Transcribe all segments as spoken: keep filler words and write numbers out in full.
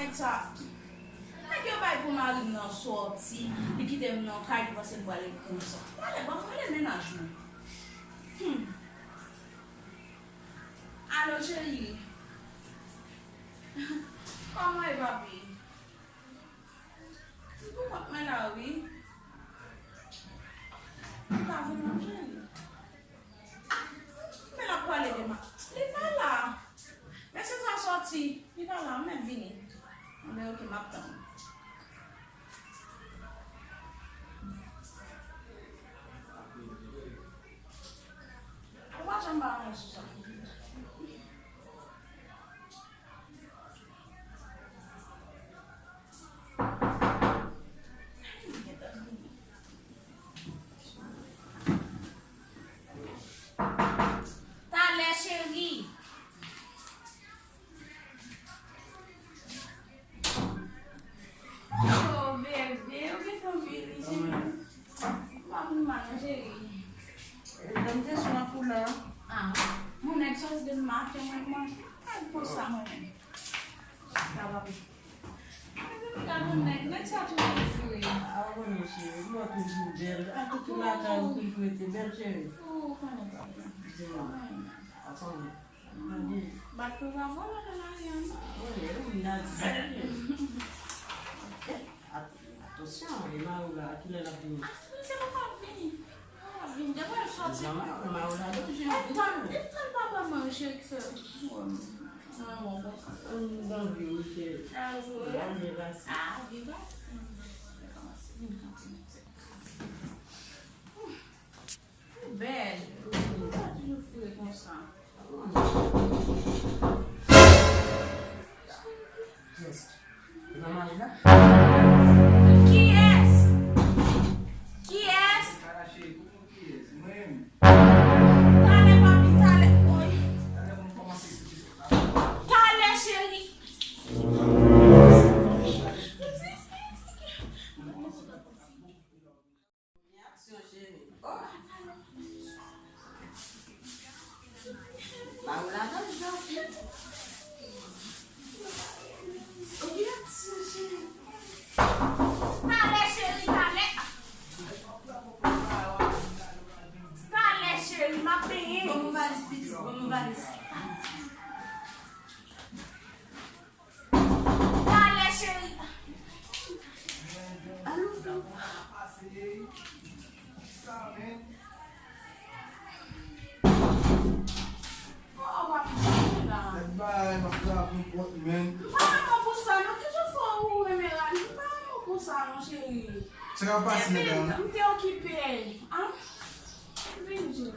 Nèg sa, nèg yo bay pou mari m nan sòti, li kite m nan kay, li panse l pral konsa. Talè, ban m rele mennaj mwen. Hmm. Alo, cheri. Kòman e, papi? M pou kont mwen la, wi. Li pa vin non, cheri. Ah, men l ap pale de ma. Li pa la. Mesye sa sòti. Li pa la, m mèt vini. Anben, oke, m ap tann. Ou pa janm ba mwen sou sa. Talè, cheri. Oh, bebe, ou gentan vini, cheri. Ou pa vin mal, non, cheri. Mwen te sou la foula. Ah, mon nèg sòti depi maten, mwen, mwen, mwen, konsa, mwen menm. Sa va. Gade yon nèg, nèg sa toujou fre. Ah, ou konnen, cheri, mwen toujou bèl. A tout lakay ou toujou rete bèl, cheri. Ou konnen, papi. Di mwen. Atann. Bat pou pa vòlè nan lari a, non. Wi, wi, la di. At-, atansyon, e mari w la, a kilè l ap vini? Ah, se pou pa vini. Depi l sòti. Mari w la, mari w la, depi jan. Li tann, li tann papa mwen, cheri, ki fè. Mwen, mwen, mwen. Ann, ann, ann, wi, cheri. Ah, wi. Ann, wi, pase. Ah, wi, pase. Ou bèl. Ou pa toujou fre konsa. Kiyès? Kiyès? Talè, papi, talè. Oy. Talè, cheri. Aksyon, cheri. Oh. Ba ou ladan, Jofi. Oke, aksyon, cheri. Talè, cheri, talè. Talè, cheri, m ap benyen. Ban m valiz, pitit, ban m valiz. Talè, cheri. Alo, frè. Oh, papi, la. Mèt bagay, m ap travay pou kont, men. M pa renmen w pou sa, non. Kijan fè ou renmen rale? M pa renmen w pou sa, non, cheri. Sa k ap pase, medam? M te okipe. Ah? Vin, cheri.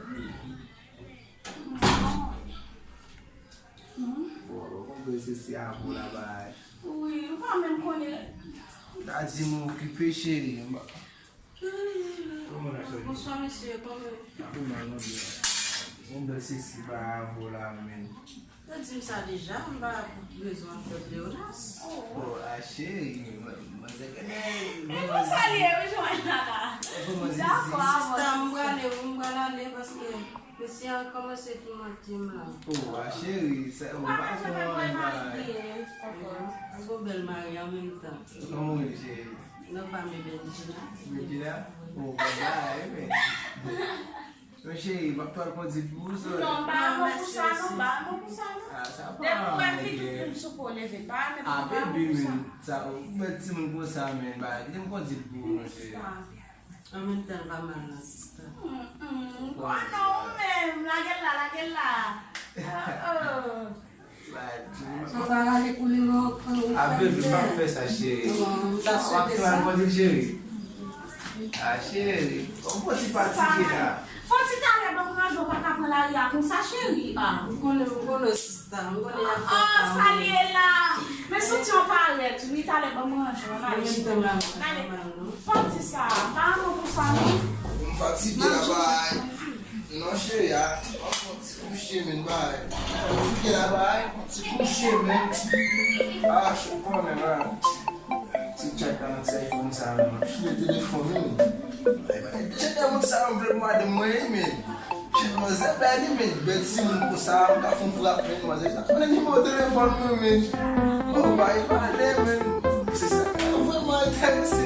Bon, bon, bon, se, se a pou la bay. Wi, ou pa menm konnen. Ou ta di m okipe, cheri. Bonswa, mesye, kòman? Bon, bèl sesi pa avè w la, men. Yo di m sa deja, m pa bezwen fè pleonas. Oh, a cheri, manzè genlè. E konsa li ye, wi, Joanna. Dakò, sista, m prale, wi, m pral ale paske mesye a kòmanse toumante m la. Oh, a cheri, sa, ou pa fè anyen. Ou gon bèl mari an menm tan. Kòman ou ye, cheri? Nan fami Benjina. Benjina? Oh, baba, e men. Mwen cheri, m ap pral kondui pou ou, sè. Non, pa mwen pou sa, non, pa mwen pou sa, non. Ah, sa pa anyen. Depi w wè fi tout moun sou po leve, pa mwen pou sa, non. Ah, baby, men sa, ou mèt timoun konsa, men, ba, kite m kondui pou ou, mwen cheri. An menm tan, l pa mal, non, sista. Mm, mm. Ah, non, ou menm, lage l la, lage l la. Oh, oh. Sa va rale koulè w, w ap fè sa, cheri. M ta swete sa. W ap pral kondui, cheri. Ah, cheri. Ou fò ti fatige la. Fò ti talè ban m ranje, w pa ka pran lari a konsa, cheri. Ah, m konnen, m konnen, sista. M konnen y ap fè sa. Ah, sa l ye la. Men sou ti yon parèt, wi, talè ban m ranje, w ale, cheri. Ale. Fò ti sa. Pa anmou pou sa, non. M fatige la, bay. Non, cheri, a, m ap fè yon ti kouche, men, bay. Ti kè la, bay, yon ti kouche, men. Ah, chou konnen, man. Ti tchak la nan ti iPhone sa, man. File telefòn, wi. Jan de moun sa yo vle pou madanm mwen, wi, men. Shit, manzè bèl wi, men bèl timoun konsa, m ka fè yon frap, men manzè sa. Mwen nimewo telefòn mwen, men. Oh, bay pale, men. Se sa k vrèman enterese.